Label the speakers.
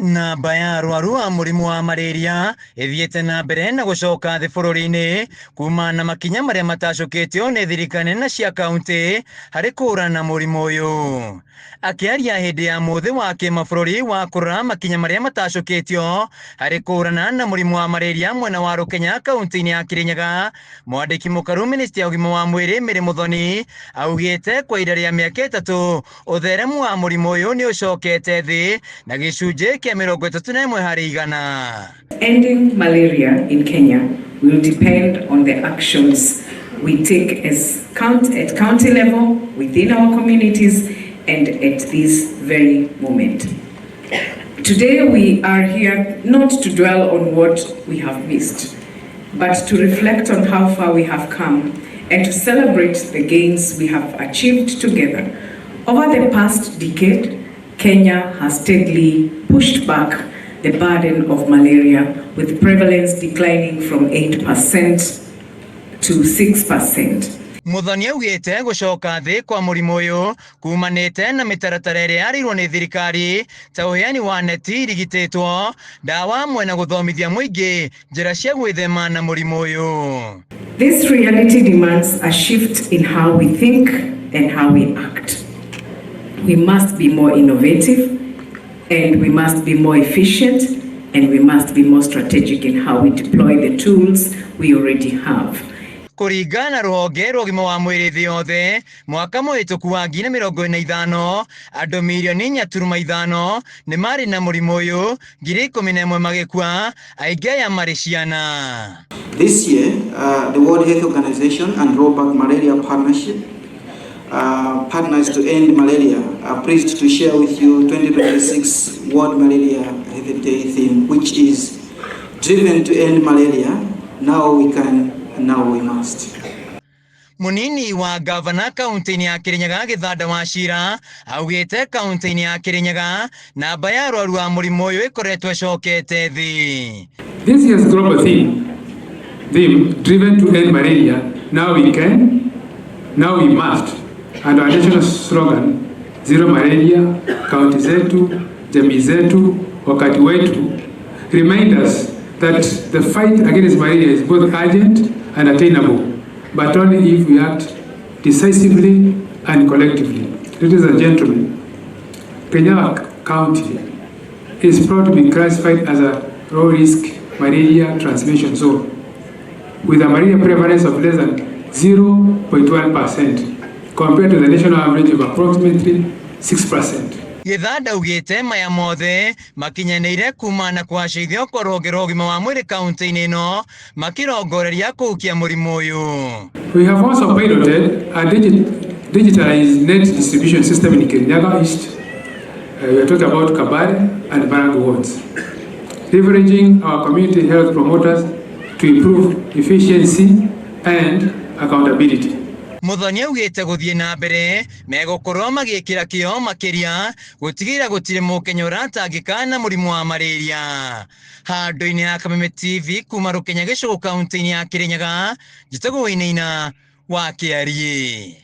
Speaker 1: Namba ya arwaru a mũrimũ wa malaria ĩthiĩte na mbere na gũcoka thĩ bũrũri-inĩ kuma na makinya marĩa matacũkĩtio nĩ thirikari na cia kaunti harĩ kũhũrana na mũrimũ ũyũ. Akĩaria hĩndĩ ya mũthĩ wa kĩmabũrũri wa kũrora makinya marĩa matacũkĩtio harĩ kũhũrana na mũrimũ wa malaria mwena wa Rũkenya kaunti-inĩ ya Kirinyaga, mwandĩki mũkaru ministry ya ũgima wa mwĩrĩ Mary Muthoni augĩte kwa ihinda rĩa mĩaka 3 ũtheremu wa mũrimũ ũyũ nĩ ũcokete thĩ na gĩcunjĩ kĩa 31 harĩ igana.
Speaker 2: Ending malaria in Kenya will depend on the actions we take at county level, within our communities, and at this very moment. Today we are here not to dwell on what we have missed, but to reflect on how far we have come and to celebrate the gains we have achieved together. Over the past decade, Kenya has steadily pushed back the burden of malaria, with prevalence declining from 8% to 6%.
Speaker 1: Muthoni augĩte gũcoka thĩ kwa mũrimũ ũyũ kumanĩte na mĩtaratara ĩrĩa yarĩirwo nĩ thirikari ta ũheani wa neti irigitĩtwo, ndawa hamwe na gũthomithia mũingĩ njĩra cia gwĩthema na mũrimũ ũyũ.
Speaker 2: This reality demands a shift in how we think and how we act. We must be more innovative, and we must be more efficient, and we must be more strategic in how we deploy the tools we already have.
Speaker 1: Kũringana na rũhonge rwa ũgima wa mwĩrĩ thĩ yothe, mwaka mũhĩtũku wa 2025 andũ mirioni 4.5 nĩ marĩ na mũrimũ ũyũ, 11,000 magĩkua, aingĩ aya marĩ ciana.
Speaker 3: This year, the World Health Organization and Rollback Malaria Partnership, Partners to End Malaria, are pleased to share with you 2026 World Malaria Health Day theme, which is "Driven to End Malaria. Now we can, now we must."
Speaker 1: Munini wa gavana kaunti-inĩ ya Kirinyaga Gĩthanda Wachira augĩte kaunti-inĩ ya Kirinyaga namba ya arwaru a mũrimũ ũyũ ĩkoretwo ĩcokete thĩ.
Speaker 4: This year's global theme, "Driven to End Malaria, Now We Can, Now We Must," and our national slogan, "Zero Malaria, Kaunti Zetu, Jamii Zetu, Wakati Wetu," remind us that the fight against malaria is both urgent and attainable, but only if we act decisively and collectively. Ladies and gentlemen, Kirinyaga County is proud to be classified as a low-risk malaria transmission zone, with a malaria prevalence of less than 0.1% compared to the national average of approximately 6%.
Speaker 1: Gĩthanda augĩte maya mothe makinyanĩire kuma na kũgacĩrithio kwa rũhonge rwa ũgima wa mwĩrĩ kaunti-inĩ ĩno makĩrongoreria kũhukia mũrimũ ũyũ.
Speaker 4: We have also piloted a digitalized net distribution system in Kirinyaga East. We are talking about Kabare and Barangu wards, leveraging our community health promoters to improve efficiency and accountability.
Speaker 1: Muthoni augĩte gũthiĩ na mbere megũkorwo magĩkĩra kĩo makĩria gũtigĩrĩra gũtirĩ mũkenya ũratangĩka na mũrimũ wa malaria. Handũ-inĩ ha Kameme TV kuma Rũkenya Gĩcũgũ kaunti-inĩ ya Kirinyaga, njĩtagwo Wainaina wa Kĩariĩ.